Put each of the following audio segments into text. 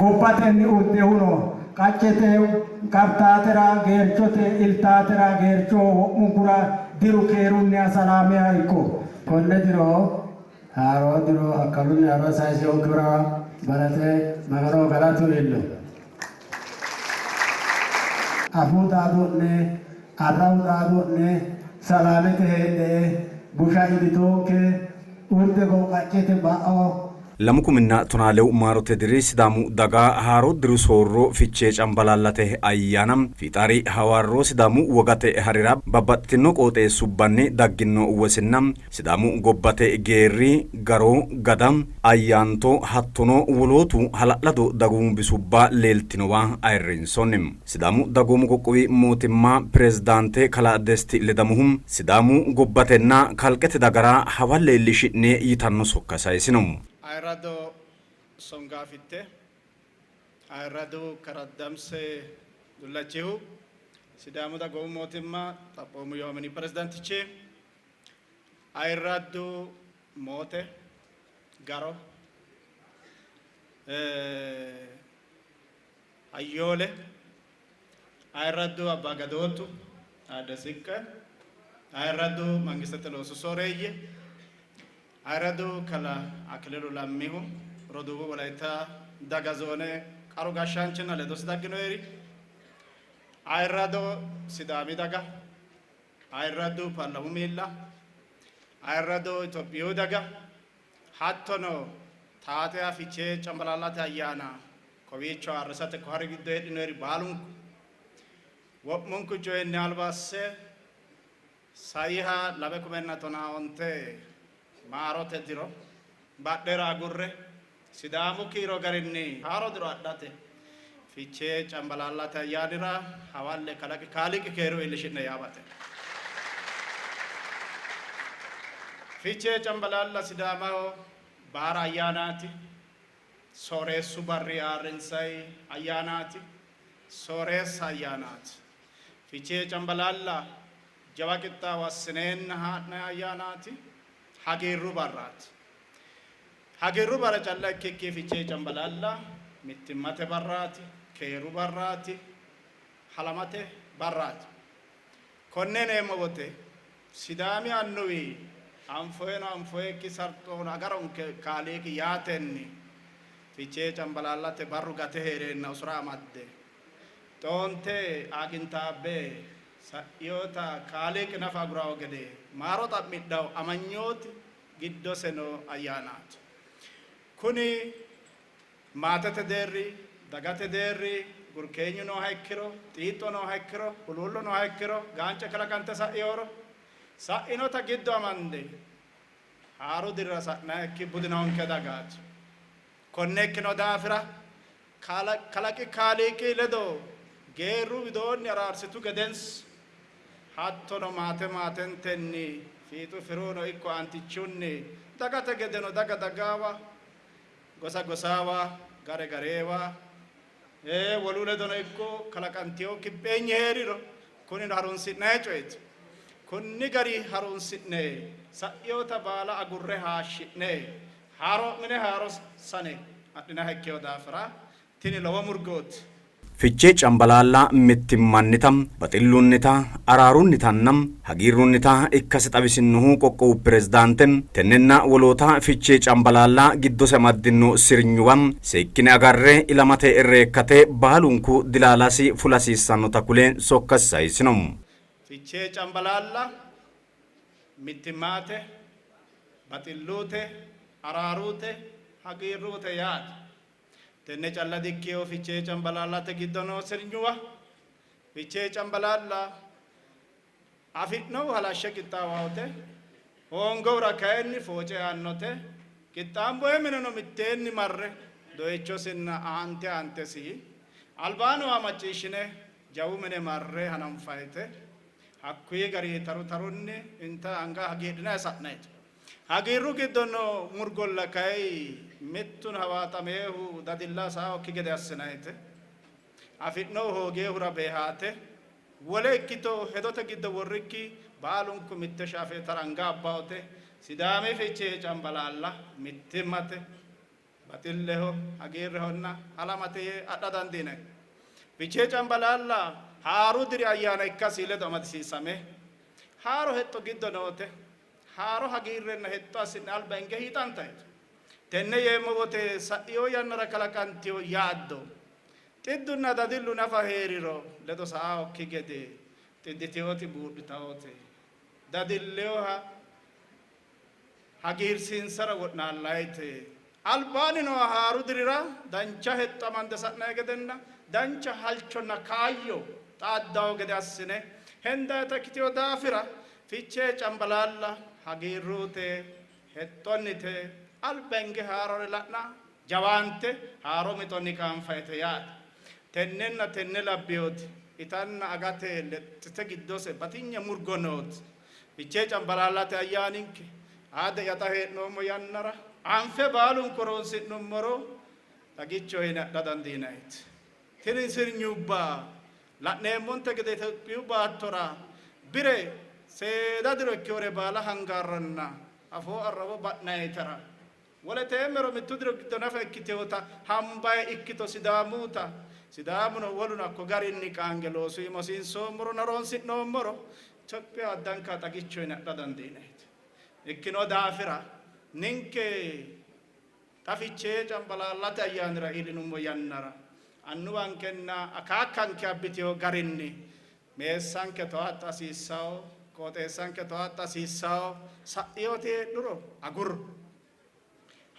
Gobbatenni urde huno. Qaccete qartaatera geerchote iltaatera geerchoho wo'munkura diru keerunniha salaameha ikko. Konne diro haaroo diro akkalunni haaroo sayisinonkehura balaxe Maganoho galatu iillo. Afuu xaado'ne, arrawu xaado'ne, salaamete heedhe, busha iillitoonke, urde qaccete ba'o. 2012 maarote diri Sidaamu daga haaro diru soorro Fichee Cambalaallate ayyaana Fiixaari hawarro Sidaamu wogate harira babbaxxitino qooxeessubbanni daggino wosinna Sidaamu gobbate geerri, garo, gada, ayyaanto hattono wolootu hala'lado dagoomu bisubba leeltinowa ayirrinsoonni. Sidaamu dagoomu qoqqowi mootimma pirezidaante kalaa Desti Ledamohu Sidaamu gobbatenna kalqete dagara hawalle iillishi'ne yitanno sokka sayisino. Ayirrado Songaafitte, Ayirradu Karaddamse Dullachihu, Sidaamu Dagoomu Mootimma Xaphoomu Yoo Mini Pirezidaantichi, Ayirraddu Moote, Garo, Hayyoole, Ayirraddu Abbaa Gadootu, Aadde Siqqe, Ayirraddu Mangistete loosu sooreeyye, Ayirradu Kalaa Aklilu Lammihu, roduuwu Wolayitta daga zoone qaru gashshaanchinna ledosi dagginoeri, ayirrado Sidaami daga, ayirraddu paarlamu miilla, ayirrado Itophiyu daga, hattono taaxeha Fichee Cambalaallate ayyaana kowiicho ayirrisate ko hari giddo heedhinoeri baalunku wo'munku coyinni alba asse Saiha 2015 maarote diro badhera agurre Sidaamu kiiro garinni haaro diro adhate Fichee Cambalaallate ayyaanira hawalle kalaqi Kaaliiqi keeru iillishi'ne yaa baxeemmo. Fichee Cambalaalla Sidaamaho baara ayyaanaati. Sooreessu barri ayirrinsanni ayyaanaati. Sooreessa ayyaanaati. Fichee Cambalaalla jawa qixxaawo assineenna haa'nanni ayyaanaati. Hagiirru barraati. Hagiirru barra calla ikkikki Fichee Cambalaalla mittimmate barraati, keeru barraati, halamate barraati. Konne yineemmo wote Sidaami annuwi anfoyeno anfoyekki sarxoono agaronke kaaliiqi yaatenni Fichee Cambalaallate barru gate hee'reenna usura amadde xoonte aagintaabbe sa'inota kaaliiqi nafa aguranno gede maaro xa'midhanno amanyooti giddose noo ayyaanaati. Kuni maatete deerri, dagate deerri gurkeenyu nooha ikkiro, xiixxo nooha ikkiro, huluullo nooha ikkiro, gaance kalaqante sa'inoro sa'inota giddo amande haaru dirira sa'nannikki budi noonke dagaati. Konne ikkino daafira kalaqi kaaliiqi ledo geerru widoonni araarsitu gedenso hattono maate maatentenni fiixu firuno ikko aantichunni dagate gedeno daga dagaawa, gosa gosaawa, gare gareewa, wolu ledono ikko kalaqantino kipheenyi hee'riro kunino harunsi'nanni coyeeti. Konni gari harunsi'ne sa'inota baala agurre haashshi'ne haaroo'mine haaro sane adhinanniha ikkino daafira tini lowo murgooti. Fichee Cambalaalla mittimmannita, baxillunnita, araarunnitanna hagiirrunnita ikkase xawisinnohu qoqqowu pirezidaante, tennenna woloota Fichee Cambalaalla giddose amaddinno sirnyuwa seekkine agarre ilamate reekkate baalunku dilaalasi fula hasiissannota kule sokkasi sayisino. Fichee Cambalaalla mittimmate, baxillute, araarute, hagiirrute yaate. Tenne calla dikkino Fichee Cambalaallate giddo noo sirnyuwa. Fichee Cambalaalla afi'nohu halashshe qixxaawahote, hoongohura kayinni fooce aannote. Qixxaamboye mineno mitteenni marre doyichosinna aante aantesi albaanowa macciishshine jawu mine marre hananfayite. Hakkuyi gari taru tarunni inta anga hagiidhinanni sa'nayite. Hagiirru giddo noo murgolla kayi mittuno hawaaxameehu dadilla saokki gede assinayite. Afi'nohu hoogeehura beehaate. Wole ikkito hedote giddo worrikki baalunku mitte shaafeetara anga abbaote. Sidaami Fichee Cambalaalla mittimmate. Baxilleho, hagiirrehonna halamate yee adha dandiinanni. Fichee Cambalaalla haaru diri ayyaana ikkasi ledo amadisiisame haaro hexxo giddo noote, haaro hagiirrenna hexxo assi'ne alba hinge hiixantayte. Tenne yeemmo wote sa'ino yannara kalaqantino yaaddo, xiddunna dadillu nafa hee'riro ledo sa'aokki gede xidditinoti buudhitaote. Dadillinoha hagiirsiinsara wo'naallayte. Albaanni nooha haaru dirira dancha hexxo amande sa'nanni gedenna dancha halchonna kaayyo xaaddanno gede assine hendannita ikkitino daafira Fichee Cambalaalla hagiirruute, hexxonnite, alba hinge haarore la'na, jawaante haaro mixonni qaanfayite yaate. Tennenna tenne labbinoti itanna agate lexxite giddose batinye murgo nooti Fichee Cambalaallate ayyaaninke aade'ya xa hee'noommo yannara anfe baalunku horonsi'nummoro xagichoho yine adha dandiinannite. Tini sirnyubba la'neemmonte gede Itophiyu baattora bire seeda diro ikkinore baala hangaarranna afoo arrawo ba'nayitera Woleteemmero mittu diro giddo nafa ikkitinota hambayi ikkito Sidaamuuta, Sidaamuno woluno hakko garinni qaange loosu iima hosiinsoommoronna horonsi'noommoro Itophiya addanka xagicho yine adha dandiinayite. Ikkino daafira ninke xa Fichee Cambalaallate ayyaanira iillinummo yannara annuwankenna akaakkanke abbitino garinni meessanke towaaxxa hasiissanno, qooxeessanke towaaxxa hasiissanno, sa'inoti heedhuro agurro.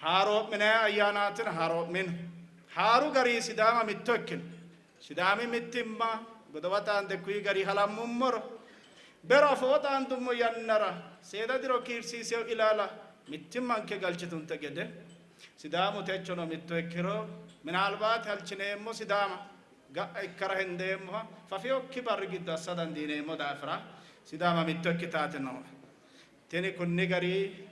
Haaroo'minanni ayyaanaatina haaroo'mino. Haaru gari Sidaama mitto ikkino. Sidaami mittimma godowa xaande kuyi gari halammummoro, bero afoo xaandummo yannara seeda diro kiirsiisino ilaala mittimmanke galchitunte gede, Sidaamu techono mitto ikkiro minaalbaati halchineemmo Sidaama ga'a ikkara hendeemmoha fafinokki barri giddo assa dandiineemmo daafira Sidaama mitto ikkitaati nooe. Tini kunni gari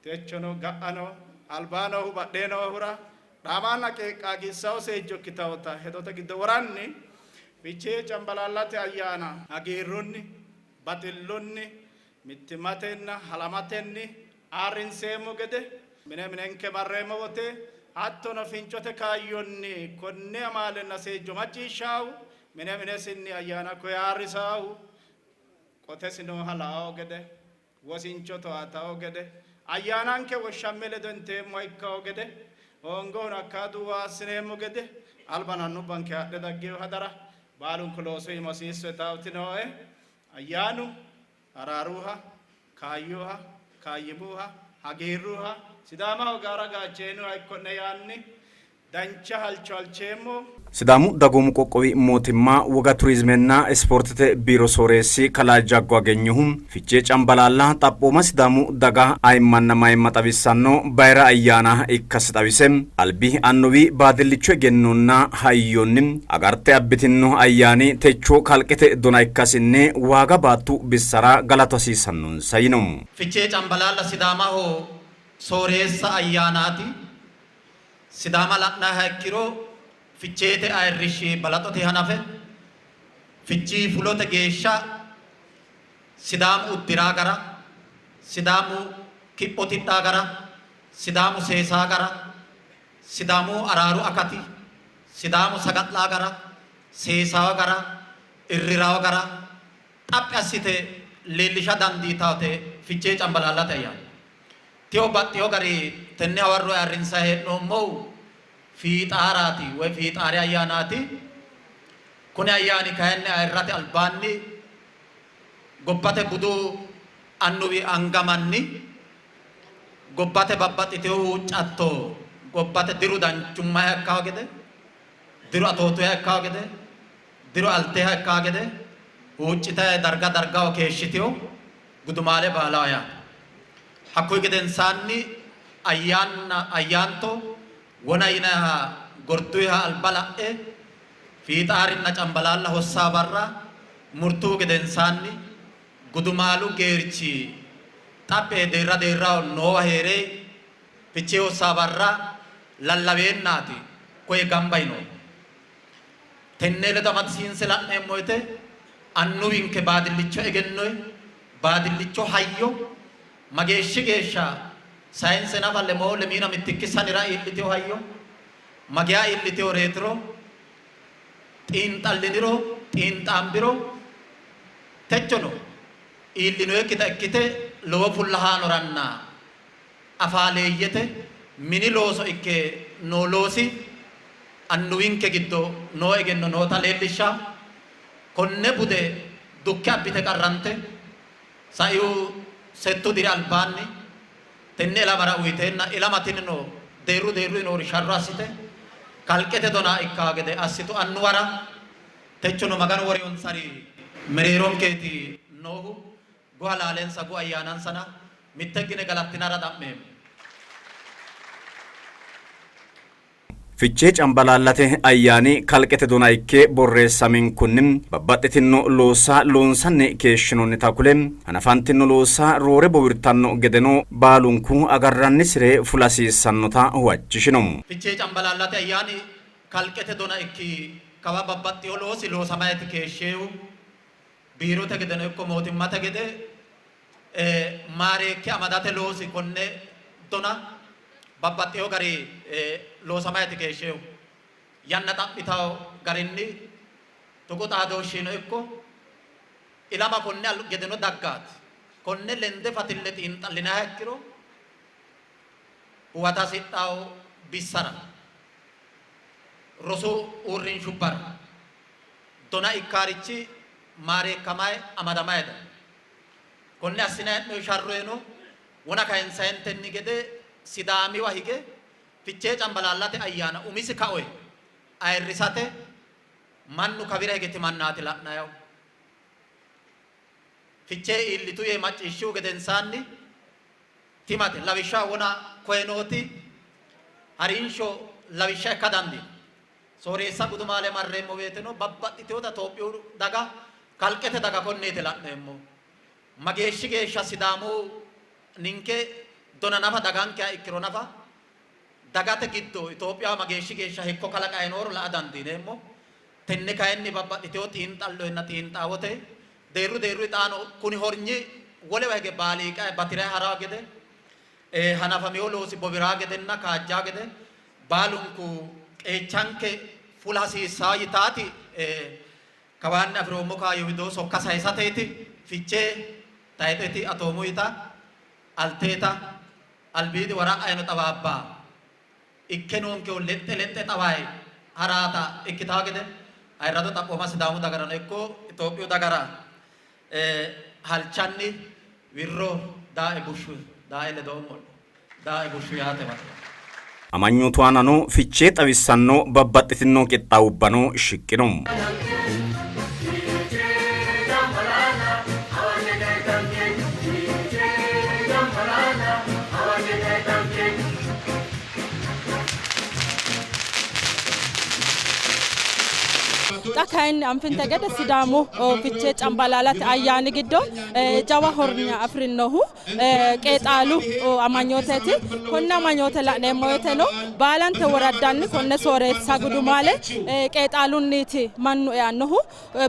techono ga'ano albaa noohu badhee noohura dhaamanna qaagiissaho seejjo ikkitawota hedote giddo woranni Fichee Cambalaallate ayyaana hagiirrunni, baxillunni, mittimmatenna halamatenni ayirrinseemmo gede mine minenke marreemmo wote hattono fincote kaayyonni konne amaalenna seejjo macciishshaahu mine minesinni ayyaana koye ayirrisaahu qotesi nooha la''awo gede, wosincho towaatawo gede, ayyaananke woshshamme ledo inteemmoha ikkawo gede, hoongohuno akkadu waa assineemmo gede alba nannubbanke haadhe daggino hadara baalunku loosu iima hosiisso yitaawoti nooe. Ayyaanu araaruha, kaayyuha, kaayyimuha, hagiirruha, Sidaamaho gaara gaacheenuha ikko'ne yaanni dancha halcho halcheemmo. Sidaamu Dagoomu Qoqqowi Mootimma Woga Turizimenna Ispoortete Biiro Sooreessi Kalaa Jaggo Agenyohu, Fichee Cambalaalla xaphooma Sidaamu daga ayimmanna mayimma xawissanno bayira ayyaana ikkasi xawise, albi annuwi baadillicho egennonna hayyonni agarte abbitinno ayyaani techo kalqete dona ikkasinni waaga baattu bissara galatu hasiisannonsa yino. Fichee Cambalaalla Sidaamaho sooreessa ayyaanaati. Sidaama la'nanniha ikkiro Ficheete ayirrishshi balaxote hanafe Fichii fulote geeshsha Sidaamu uddi'raa gara, Sidaamu kipho tidhaa gara, Sidaamu seesaa gara, Sidaamu araaru akati, Sidaamu saga'laa gara, seesaa gara, irriraa gara xaphi assite leellisha dandiitawote Fichee Cambalaallate ayyaani. Tewo baxxewo gari tenne hawarro ayirrinsanni hee'noommohu Fiixaaraati woy Fiixaari ayyaanaati. Kuni ayyaani kayinni ayirrate albaanni gobbate budu annuwi angamanni gobbate babbaxxitino huuccatto gobbate diru danchummaha ikkawo gede, diru atootuha ikkawo gede, diru alteha ikkawo gede huuccitayi darga dargaho keeshshitino gudumaale baalaho yaate. Hakkuyi gedensaanni ayyaanna ayyaanto wona yinanniha gorduyiha alba la'e Fiixaarinna Cambalaalla hossaa barra murtuhu gedensaanni gudumaalu geerchi xaphe deerra deerraho noowa hee're Fichee hossaa barra lallaweennaati koye gamba yinohu. Tenne ledo amadisiinse la'neemmo woyte annuwinke baadillicho egennoyi, baadillicho hayyo mageeshshi geeshsha Sayinse nafa lemoo lemiina mittikki sanira iillitino hayyo mageya iillitinoreetiro xiinxalliniro xiinxaambiro techono iillinoyikkita ikkite lowo fullahaanoranna afaaleeyyete mini looso ikke noo loosi annuwinke giddo noo egenno noota leellishshanno. Konne bude dukke abbite qarrante saiu settu diri albaanni tenne ilamara uyiteenna ilama tinino deerru deerruyi noori sharro assite kalqete dona ikkaa gede assitu annuwara techono Maganu woriyonsari mereeronkeeti noohu gu halaalensa gu ayyaanansana mitteggine galattinara xa'meemmo. Fichee Cambalaallate ayyaani kalqete dona ikke borreessaminkunni babbaxxitino loossa loonsanni keeshshinoonnita kule, hanafantino loossa roore bowirtanno gedeno baalunku agarrannisire fula hasiissannota huwachishino. Fichee Cambalaallate ayyaani kalqete dona ikki kawa babbaxxino loosi loosamayeti keeshsheehu biirote gedeno ikko mootimmate gede maareekke amadate loosi konne dona babbaxxeewo gari loosamayeti keeshsheehu yanna xa'mitawo garinni tuqu xaadooshshino ikko ilama konne gedeno daggaati. Konne lende fatille xiinxallinayiha ikkiro huwata hasidhawo bissara rosu uurrinshubbara dona ikkaarichi maareekkamayi amadamayi dayi. Konne assinayi hee'noyi sharroyino wona kayinsayentenni gede Sidaamiwa hige Fichee Cambalaallate ayyaana umisi kaoye ayirrisate mannu kawira hige timannaati la'nayihu. Fichee iillitu yee macciishshihu gedensaanni timate. Lawishshaho wona koye nooti harinsho lawishsha ikka dandiino. Sooreessa Gudumaale marreemmo woyteno babbaxxitinota Tophiyu daga, kalqete daga konneeti la'neemmohu. Mageeshshi geeshsha Sidaamu ninke dona nafa dagankeha ikkiro nafa dagate giddo Itophiyaho mageeshshi geeshsha hekko kalaqayi nooro la'a dandiineemmo. Tenne kayinni babbaxxitino xiinxalloyinna xiinxaawote deerru deerruyi xaano kuni hornyi wolewa hige baaliiqayi bati'rayi ha'rawo gede hanafamino loosi bowiraa gedenna kaajjaa gede baalunku qeechanke fula hasiissaa yitaati kawaanni afi'roommo kaayyo widoo sokka sayisateeti. Fichee tayxeti atoomuyita alteeta albiidi wara'ayino xawaabba ikke noonkehu lexxe lexxe xawayi haraata ikkitaa gede ayirrado xaphooma Sidaamu dagarano ikko Itophiyu dagara halchanni wirro daae bushshu daae ledoommo daae bushshu yaate baxeemmo. Amanyootu aanano fichee xawissanno babbaxxitino qixxaawubbano shiqqino. Xa kayinni anfinte gede Sidaamu Fichee Cambalaallate ayyaani giddo jawa hornya afi'rinohu qeexaalu amanyooteeti. Konne amanyoote la'neemmo woyteno baalante woraddanni konne sooreessa gudumaale qeexaalunniiti mannu eannohu.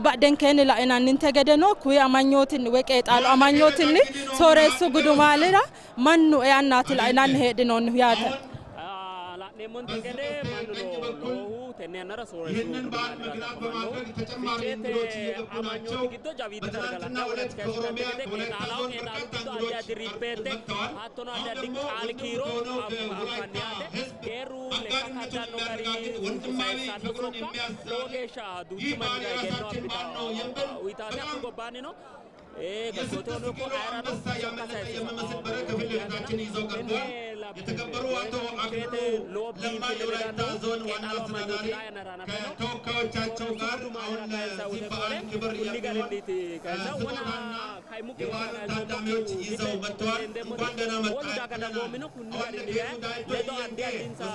Badhenkeenni la'inanninte gedeno kuyi amanyootinni woy qeexaalu amanyootinni sooreessu gudumaalira mannu eannaati la'inanni heedhinoonnihu yaate. La'neemmonte gede mannuno lowohu tenne yannara sooreessu gudumaaliraati afamannohu. Ficheete amanyooti giddo jawiidi darga la'nanni woyte kayissinante gede qeexaalaho qeexaalu giddo addi addi riippeette hattono addi addi qaali kiiro anfanni yaate. Geerru lekka kaddanno gari sayissanno sokka lowo geeshsha duuchu mannira egenno abbita uyitaate. Hakku gobbaannino gashshootehono ikko ayerano sokka sayisse tenne ficheete lowo biinfille ledannohu qeexaalu amanyooti xaa yannara hanafe no. Sooreessu gudumaalira kayinsanni woyte qole kunni garinniiti kayinsanni wona kaimu geeshsha kayinsoommokkihu gidde lendeemmoti wolu daga dagoomino kunni garinni daye ledo addi addinsa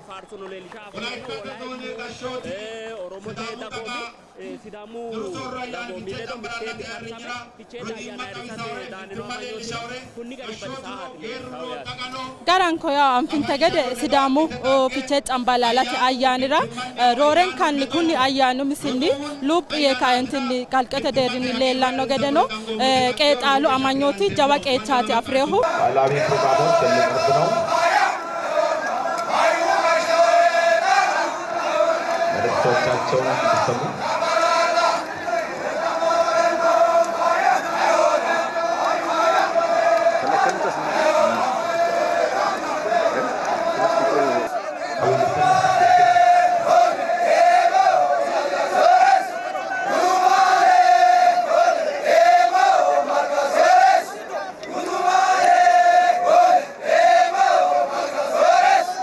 faarsono leellisha afamanno. Wolayittu, Oromote dagoomi Sidaamu dagoomi ledo mitteenni karsame Ficheete ayyaana ayirrisate daanino amanyooti kunni gari baxisaa leeltawo yaate. Garanko yaa anfinte gede Sidaamu Fichee Cambalaallate ayyaanira roorenkanni kunni ayyaanu misinni luphi yee kaentinni kalqete deerrinni leellanno gedeno qeexaalu amanyooti jawa qeechaati afi'rinohu. ባህላዊ ፕሮግራሞች የሚቀርብ ነው። መልእክቶቻቸውን እንዲሰሙ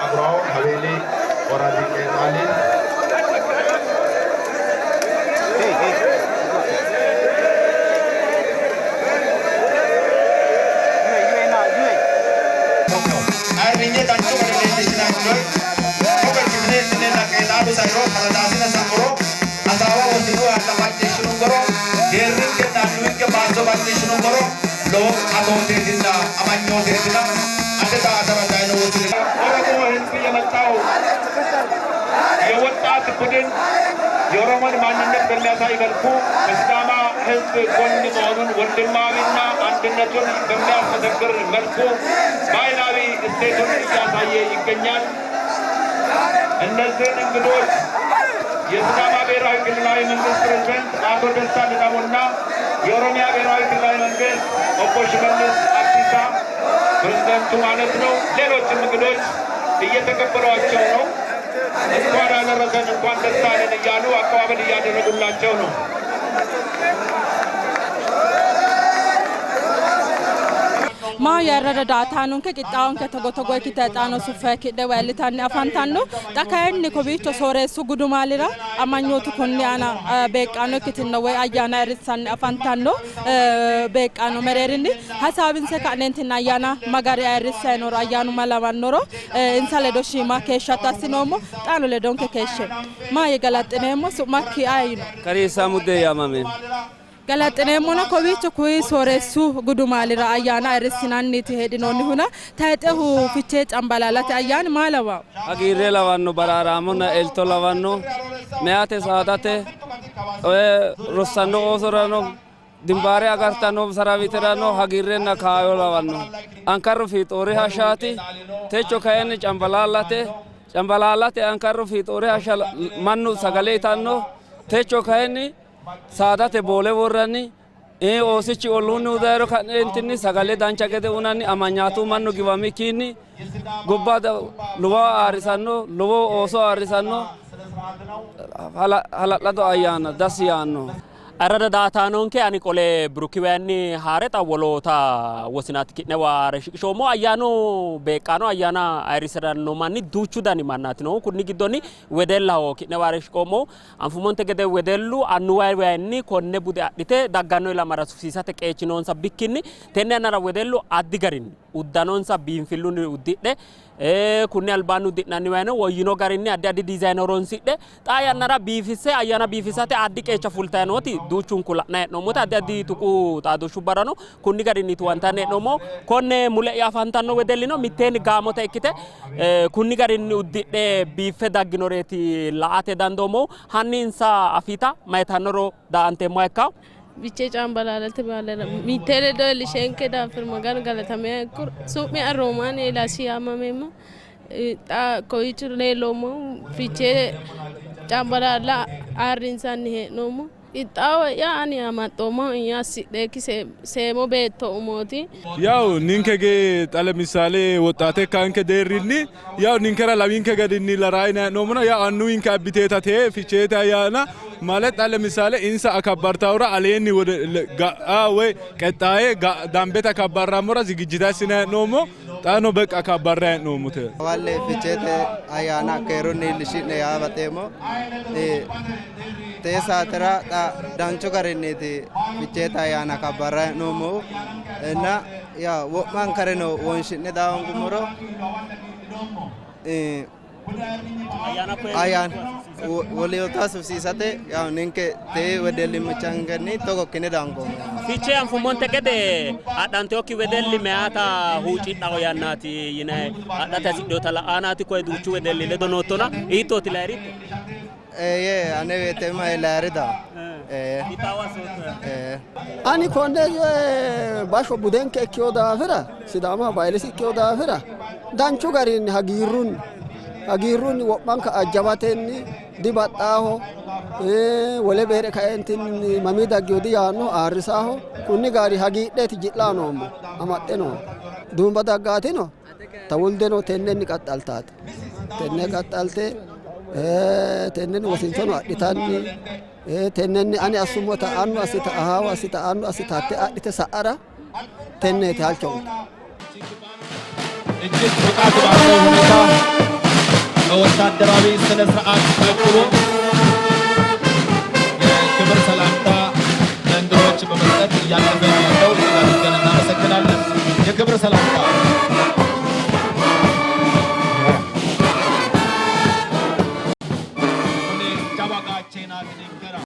አጉራው ሀዌሌ ወራዲ ቄጣሌ ኦሮሞ ሕዝብ የመጣው የወጣት ቡድን የኦሮሞን ማንነት በሚያሳይ መልኩ በሲዳማ ሕዝብ ጎን መሆኑን ወንድማዊና አንድነቱን በሚያስመሰክር መልኩ ባህላዊ እሴቱን እያሳየ ይገኛል። እነዚህን እንግዶች የሲዳማ ብሔራዊ ክልላዊ መንግስት ፕሬዝደንት አቶ ደስታ ሌዳሞና የኦሮሚያ ብሔራዊ ክልላዊ መንግስት ኦቦ ሽመልስ አብዲሳ ፕሬዝደንቱ ማለት ነው። ሌሎችም እንግዶች እየተቀበሏቸው ነው። እንኳን አደረሰን እንኳን ደስ አለን እያሉ አቀባበል እያደረጉላቸው ነው። Maa yarrara daataanonke qixxaawonke togo togo ikkite xaano suffe kidhe weellitanni afantanno. Xa kayinni kowiicho sooreessu gudumaalira amanyootu konni aana beeqqaano ikkitinno woy ayyaana ayirrissanni afantanno beeqqaano mereerinni hasaawinse ka'neentinni ayyaana magari ayirrissayi nooro ayyaanu ma lawannoro insa ledo shiima keeshshatto assinoommo. Xaano ledonke keeshshe maaye galaxxineemmo. Su'makki ayi no? Kariisa Mudde yaamame. Galaxxineemmona kowiicho kuyi sooreessu gudumaalira ayyaana ayirrissinanniiti heedhinoonnihuna tayixehu Fichee Cambalaallate ayyaani maa lawawo? Hagiirre lawanno, baraaraamonna elto lawanno, meyate saadate rossanno oosorano dimbaare agartanno sarawiterano hagiirrenna kaayo lawanno. Ankarro fiixoori hashshaati, techo kayinni Cambalaallate, Cambalaallate ankarro fiixoori hashsha mannu sagale itanno, techo kayinni saadate boole worranni, oosichi olluunnihu dayiro ka'neentinni sagale dancha gede unanni, amanyaatu mannu giwamikkinni gobba lowo ayirrisanno, lowo ooso ayirrisanno, hala'lado ayyaana dassi yaanno. Arrada daataanonke ani qole Birukiwayanni haare xa woloota wosinaati ki'newa haare shiqishoommo. Ayyaanu beeqqaano ayyaana ayirrisiranno manni duuchu dani mannaati noohu. Kunni giddonni wedellaho ki'newa haare shiqoommohu. Anfummonte gede wedellu annuwayiwayiinni konne bude adhite dagganno ilamara sufisiisate qeechi noonsa bikkinni tenne yannara wedellu addi garinni uddanonsa biinfillunni uddidhe kunni albaanni uddi'nanni wayino woyyino garinni addi addi diizayine horonsidhe xaa yannara biifisse ayyaana biifisate addi qeecha fultayi nooti duuchunku la'nayi hee'noommote. Addi addi tuqu xaadooshshubbarano kunni garinni tuwantanni hee'noommo. Konne mule'ya afantanno wedellino mitteenni gaamote ikkite kunni garinni uddidhe biiffe dagginoreeti la''ate dandoommohu. Hanni insa afiita mayitannoro daa''anteemmoha ikkawo. Fichee Cambalaallate baalera mitte ledo iillishenke daafira Maganu galatame ikko. Su'mi'ya Roomaani Eelaasi yaamameemmo. Xa kowiicho leelloommohu Fichee Cambalaalla ayirrinsanni hee'noommo. Qixxaawo'ya ani amaxxoommohu assidhe seemo beetto umooti. ያው ninke ge xa ለምሳሌ ወጣቴ kanke deerrinni ያው ninkera lawinke garinni laraayina hee'noommona ያው annuwinke abbiteetate Ficheete ayyaana ማለት xa ለምሳሌ insa akabbartahura aleenni wode ga'a woy qexxaaye dambete akabbarrammora zigijjite assine hee'noommo xaano beqqa akabbarra hee'noommote. Hawalle Ficheete ayyaana keerunni iillishi'ne yaa baxeemmo. Tee saatera xa danchu garinniiti Ficheete ayyaana akabbarra hee'noommohu እና ያ wo'mankareno wonshi'ne daawongummoro Ayyaana wolootaho sufisiisate yaw ninke tee wedellimmankenni togo ikkine dangoommo. Fichee anfummonte gede adhantinokki wedelli meyaata huuccidhanno yannaati yinanni adhate hasidhinota la'anaati koye duuchu wedelli ledo noottona hiittooti layi'ritto? Eeyyee ane wetemma layi'rita. Ani konne bashsho budenke ikkino daafira Sidaamaho bahilesi ikkino daafira danchu garinni hagiirrunni hagiirrunni wo'manka ajjabatenni dibaxxaaho wole beere kaentinni mami daggino diyaanno ayirrisaaho kunni gari hagiidheeti ji'laa noommo amaxxe noommo duumba daggaatino tawuldeno tennenni qaxxaltaate tenne qaxxalte tennenni wosinchono adhitanni tennenni ani assummota annu assita ahaawu assita annu assita hatte adhite sa'ara tenneeti halchonke. እጅግ ብቃት ባለው ሁኔታ በወታደራዊ ስነ ስርዓት ታጅቦ